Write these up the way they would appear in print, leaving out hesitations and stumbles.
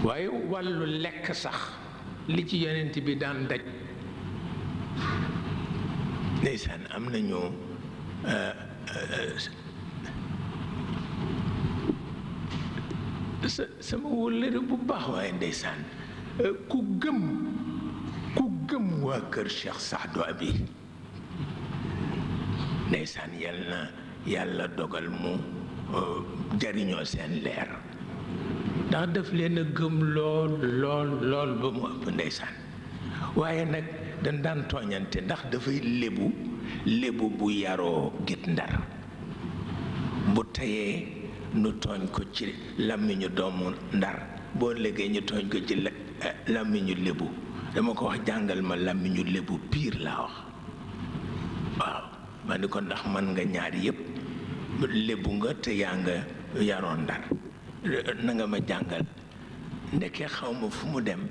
waaye wàllu lekk sax li ci yonent bi daan daj ndeysaan am nañu sama wóllëre bu baax waaye ndeysaan ku gëm waa kër Cheikh Saadu Abi ndeysaan yàlla dogal mu jariñoo seen leer ndax daf leen a gëm lool ba mu ëpp ndeysaan waaye nag dañ daan tooñante ndax dafay lébu bu yaroo Guet Ndar bu teyee nu tooñ ko ci làmmiñu doomu Ndar boo léegi ñu tooñ ko ci làmmiñu lébu dama ko wax jàngal ma làmmiñu lébu piir laa wax waaw ma ni ko ndax man nga ñaar yépp lébu nga te yaa nga yaroo Ndar na nga ma jàngal ndeke xaw ma fu mu dem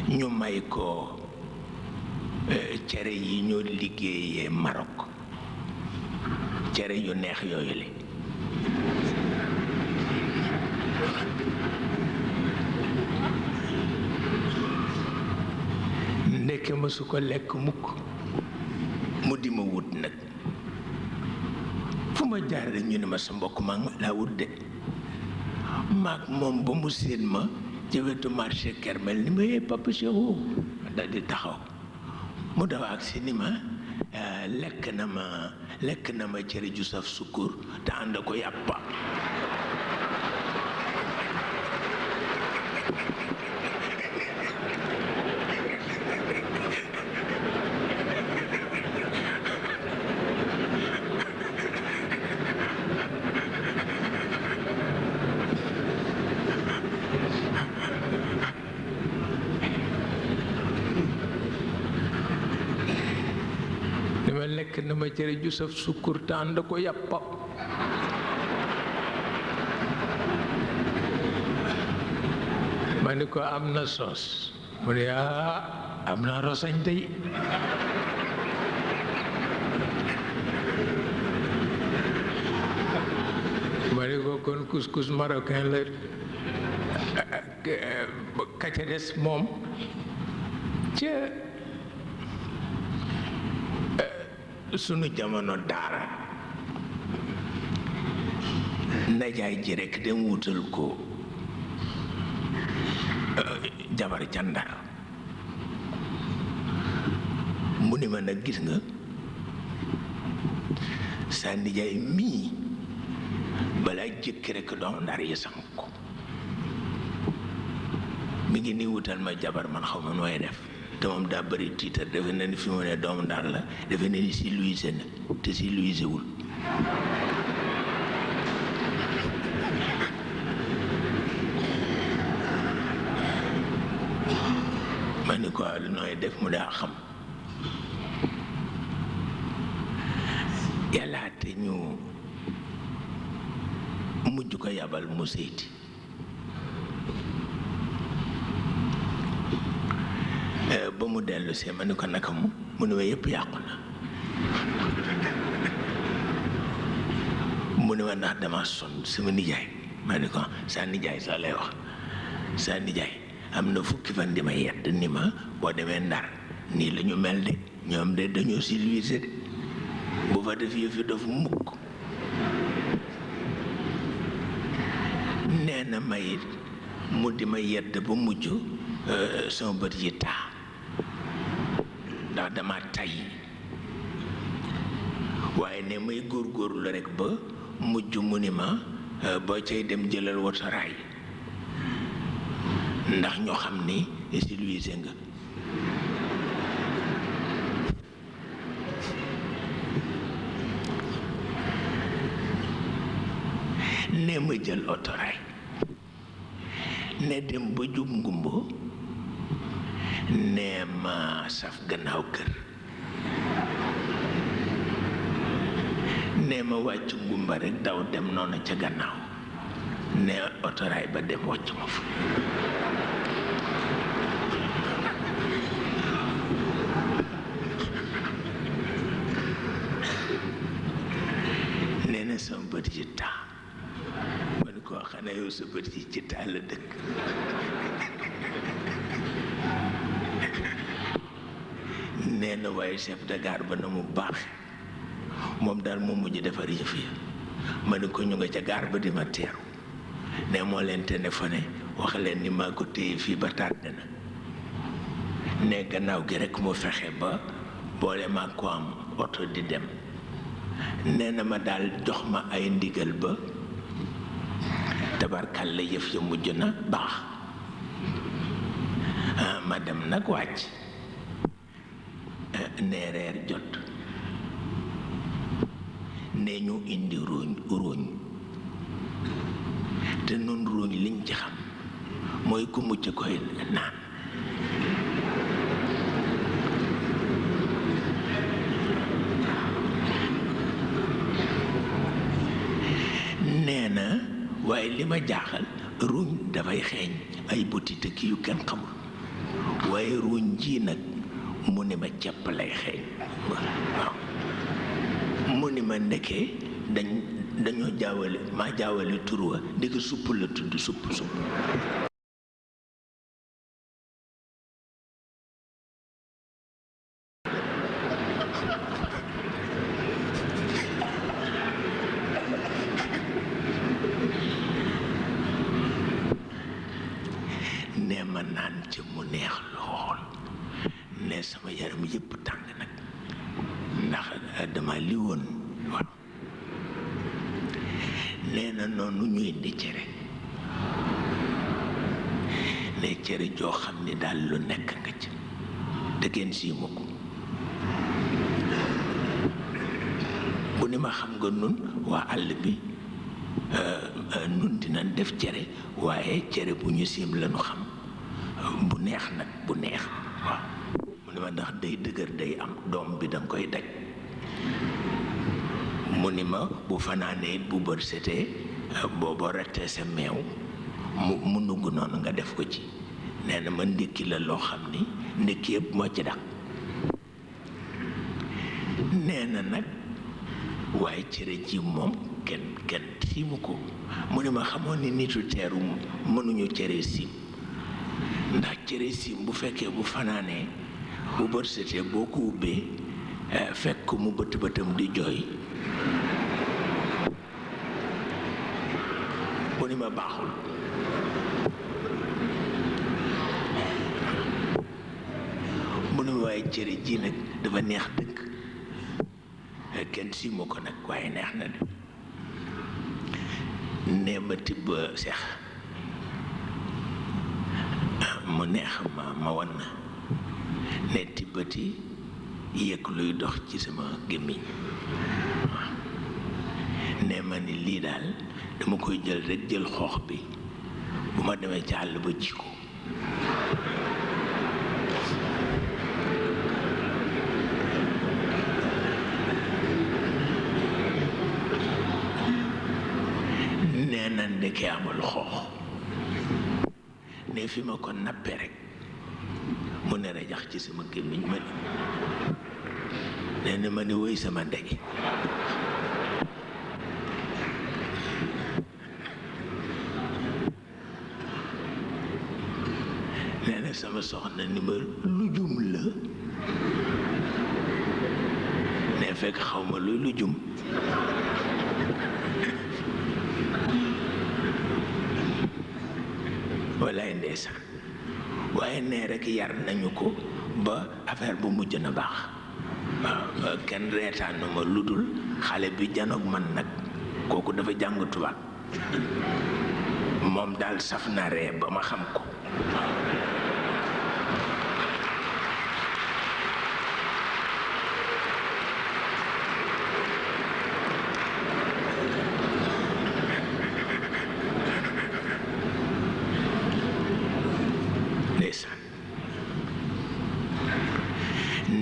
ñu may ko cere yi ñoo liggéeyee Maroc cere yu neex yooyu le ndeke ma su ko lekk mukk mu di ma wut nag fu ma jaar rek ñu ne ma sa mbokk maa ngi laa wut de maag moom ba mu séen ma ci wetu marché Kermel ni ma yee Papa Cheikhou dal di taxaw mu daw ak si ni ma lekk na ma cere ju saf sukkur te ànd ko yàppa lekk na ma cere ju saf sukkur te ànd ko yàppa ma ni ko am na soos mu ne am na rosañ tey ma ni ko kon couscous marocain la ka ca des moom ca sunu jamono daara najaay ji rekk dem wutal ko jabar ca Ndar mu ni ma nag gis nga sa nijaay mii balaa jëkk rekk doomu Ndar yi sam ko mi ngi nii wutal ma jabar man xaw ma nooy def te moom daa bëri tiitar defe na ni fi mu ne doomu Ndar la defe na ni si luise na te si luise wul ma ni ko nooy def mu daa xam yàlla te ñu mujj ko yabal mu seyti ba mu dellu see ma ni ko naka mu ne ma yëpp yàqu na mu ne ma ndax dama sonn sama nijaay ma ni ko sa nijaay sax lay wax sa nijaay am na fukki fan di ma yedd ni ma boo demee Ndar nii la ñu mel de ñoom de dañoo civilisé de bu fa def yëfi dof mukk nee na may mu di ma yedd ba mujj sama bët yi taa ndax dama tay waaye ne may góorgóorlu rekk ba mujj mu ni ma boo cay dem jëlal wotoraay ndax ñoo xam ni civilisé nga ne ma jël otoraay ne dem ba jub ngumbo nee ma saf gannaaw kër nee ma wàcc ngumba rekk daw dem noonu ca gannaaw ne otoraay ba dem wàcc ma fa nee na sama bët yi taa ma ni ko xanaa yow sa bët yi ci taal dëkk. nee na waaye chef de gare ba na mu baaxe moom daal moo mujj defar yëf ya. ma ne ko ñu nga ca gaar ba di ma teeru ne moo leen téléphoné wax leen ni maa ko téye fii ba tardé na ne gannaaw gi rekk mu fexe ba boole maa ko am oto di dem. nee na ma daal jox ma ay ndigal ba tabarkal la yëf ya mujj na baax. ma dem nag wàcc ne reer jot ne ñu indi ruuñ te nun ruuñ liñ ci xam mooy ku mucc koy naan. nee na waaye li ma jaaxal ruuñ dafay xeeñ ay butit ak yu kenn xamul waaye ruuñ ji nag mu ni ma cepp lay xeeñ. waaw mu ni ma ndekee dañoo jaawale maa jaawale tur wa ndeke supp la tudd supp. ne ma naan ca mu neex lool ne sama yaram yépp tàng nag ndax dama li woon. waaw nee na noonu ñu indi cere ne cere joo xam ni daal lu nekk nga ca te kenn siima ko. bu ni ma xam nga nun waa àll bi nun dinañ def cere waaye cere bu ñu siim lañu xam bu neex nag bu neex. waaw mu ni ma ndax day dëgër day am doom bi danga koy daj. mu ni ma bu fanaanee it bu bët setee boo rettee sa meew mu nugg noonu nga def ko ci. nee na ma ndékki la loo xam ni ndékki yëpp moo ci daq. nee na nag waaye cere ji moom kenn siimu ko. mu ni ma xamoon ni nitu teeru mënuñu cere siim ndax cere siim bu fekkee bu fanaanee bu bët setee boo ko ubbee fekk mu bëtam di jooy. mu ni ma baaxul. mu ni ma waaye cere ji nag dafa neex dëkk kenn siimu ko nag waaye neex na de. nee ma tibb seex mu neex ma wan na ne tibbati yëg luy dox ci sama gémmiñ. ne ma ni lii daal dama koy jël rekk jël xoox bi bu ma demee ci àll ba ji ko. nee na ndeke amul xoox ne fi ma ko nappe rekk mu ne rajax ci sama gémmiñ ma ni nee na ma ni woy sama ndey. nee na sama soxna ni ma lujum la ne fekk xaw ma luy lujum. wallaay ndeysaan waaye nee rekk yar nañu ko ba affaire bu mujj na baax. waaw kenn reetaanu ma lu dul xale bi janoog man nag kooku dafa jàng tubaab moom daal saf na ree ba ma xam ko.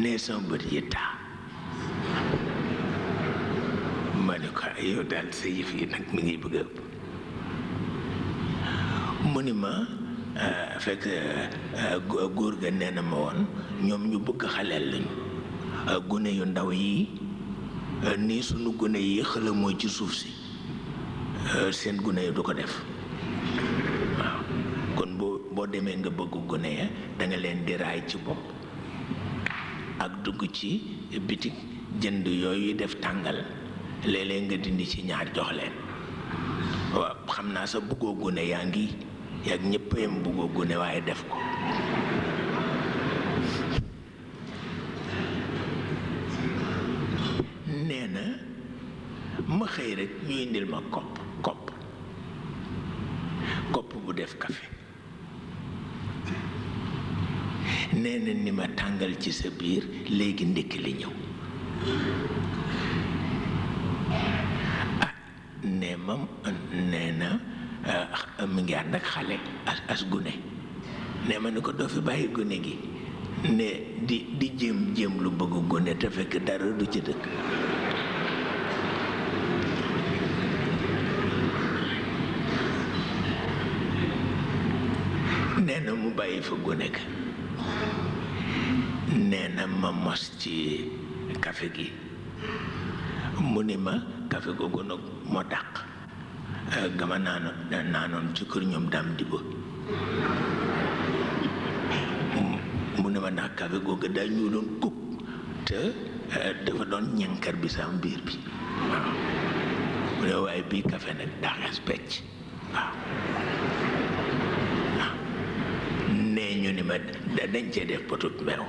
nee sama bët yi taa ma ne ko yow daal sa yëf yi nag mi ngi bëgg a ëpp. mu ni ma fekk góor ga nee na ma woon ñoom ñu bëgg xaleel lañu gune yu ndaw yi nii sunu gune yi xëla mooy ci suuf si seen gune yi du ko def. demee nga bëgg gune ya da nga leen di raay ci bopp ak dugg ci bitik jënd yooyu def tàngal léeg-léeg nga dindi ci ñaar jox leen waaw xam naa sa bëggoo gune yaa ngi yàgg ñëpp yam bëggoo gune waaye def ko nee na ma xëy rek ñu indil ma kopp bu def café nee na ni ma tàngal ci sa biir léegi ndékki li ñëw nee na mi ngi ànd ak xale as gune nee ma ni ko doo fi bàyyi gune gi ne di jéem lu bëgg gune te fekk dara du ci dëkk nee na mu bàyyi fa gune ga nee na ma mos ci café gi mu ni ma café googu nag moo dàq gama naanoon ci kër ñoom dam di ba mu ne ma ndax café googu daa ñuuloon kuk te dafa doon ñankar bi sama biir bi waaw mu ne waaye bii café nag daaxes pecc waaw nee ñu ni ma dañ cee def potut meew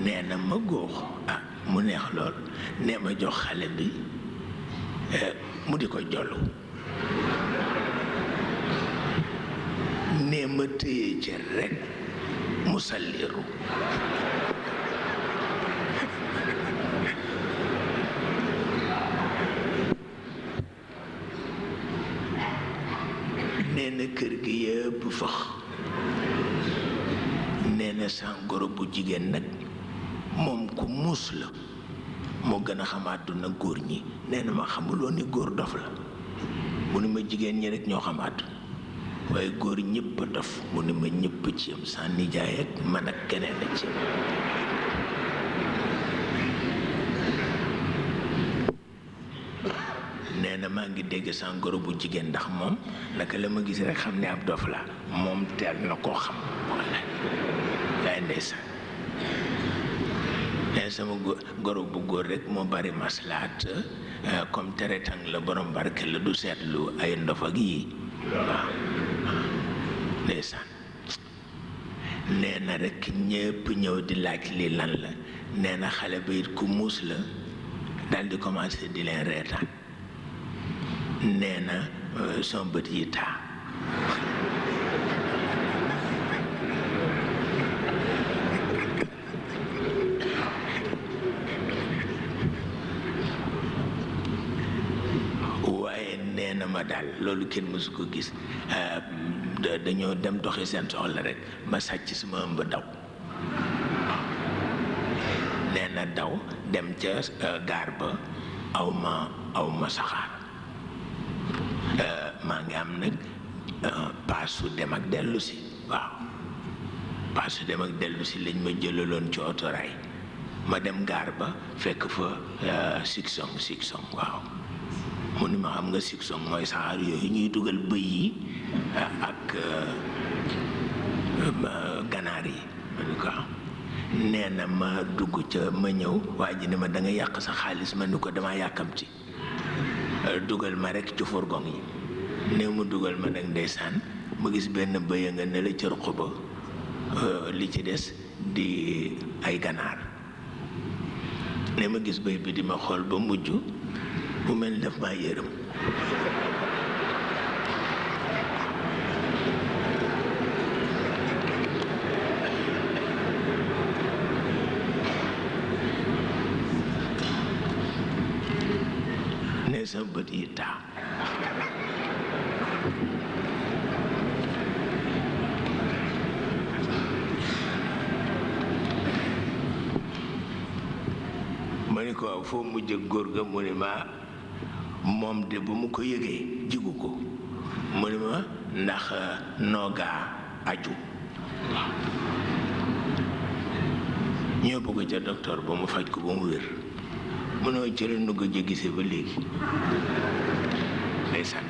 nee na ma góox mu neex lool nee ma jox xale bi mu di ko jollu nee ma téye ci rekk mu salliru nee na kër gi yëpp fax nee na sa goro bu jigéen nag moom ku muus la moo gën a xam àdduna góor ñi nee na ma xamuloon ni góor dof la mu ni ma jigéen ñi rek ñoo xam àdduna waaye góor ñëpp a dof mu ni ma ñëpp ci yam sa nijaay ak man ak keneen a ci nee na maa ngi dégg sa goro bu jigéen ndax moom naka la ma gis rek xam ne ab dof la moom teel na koo xam walla yaay ndeysaan nee sama goro bu góor rek moo bari maslaat comme teretang la borom barke la du seetlu ay ndof ak yi waaw ndeysaan nee na rek ñépp ñëw di laaj li lan la nee na xale ba it ku muus la daal di commencé di leen reetaan nee na son bët yi taa waaye nee na ma daal loolu kenn mësu ko gis dañoo dem doxi seen soxla rek ma sàcc sama ëmb daw nee na daw dem ca gaar ba aw ma saxaar maa ngi am nag paasu dem ak dellu si waaw paasu dem ak dellu si lañ ma jëlaloon ci otoraay ma dem gaar ba fekk fa siksong waaw mu ni ma xam nga siksong mooy saxaar yooyu ñuy dugal bëy yi ak ganaar yi ma ni ko nee na ma dugg ca ma ñëw waa ji ne ma da nga yàq sa xaalis ma ni ko dama yàkkamti dugal ma rek ci fourgon yi ne mu dugal ma nag ndeysaan ma gis benn bëy nga ne la ca ruq ba li ci des di ay ganaar ne ma gis bëy bi di ma xool ba mujj mu mel ni daf maa yërëm ne sa bët yi taa ma ni ko foo mujj ak góor ga mu ni ma moom de ba mu ko yëgee jigu ko mu ni ma ndax noogaa aju ñoo bëgg ca docteur ba mu faj ko ba mu wér mënoo ci la nu ko gisee ba léegi ndeysaan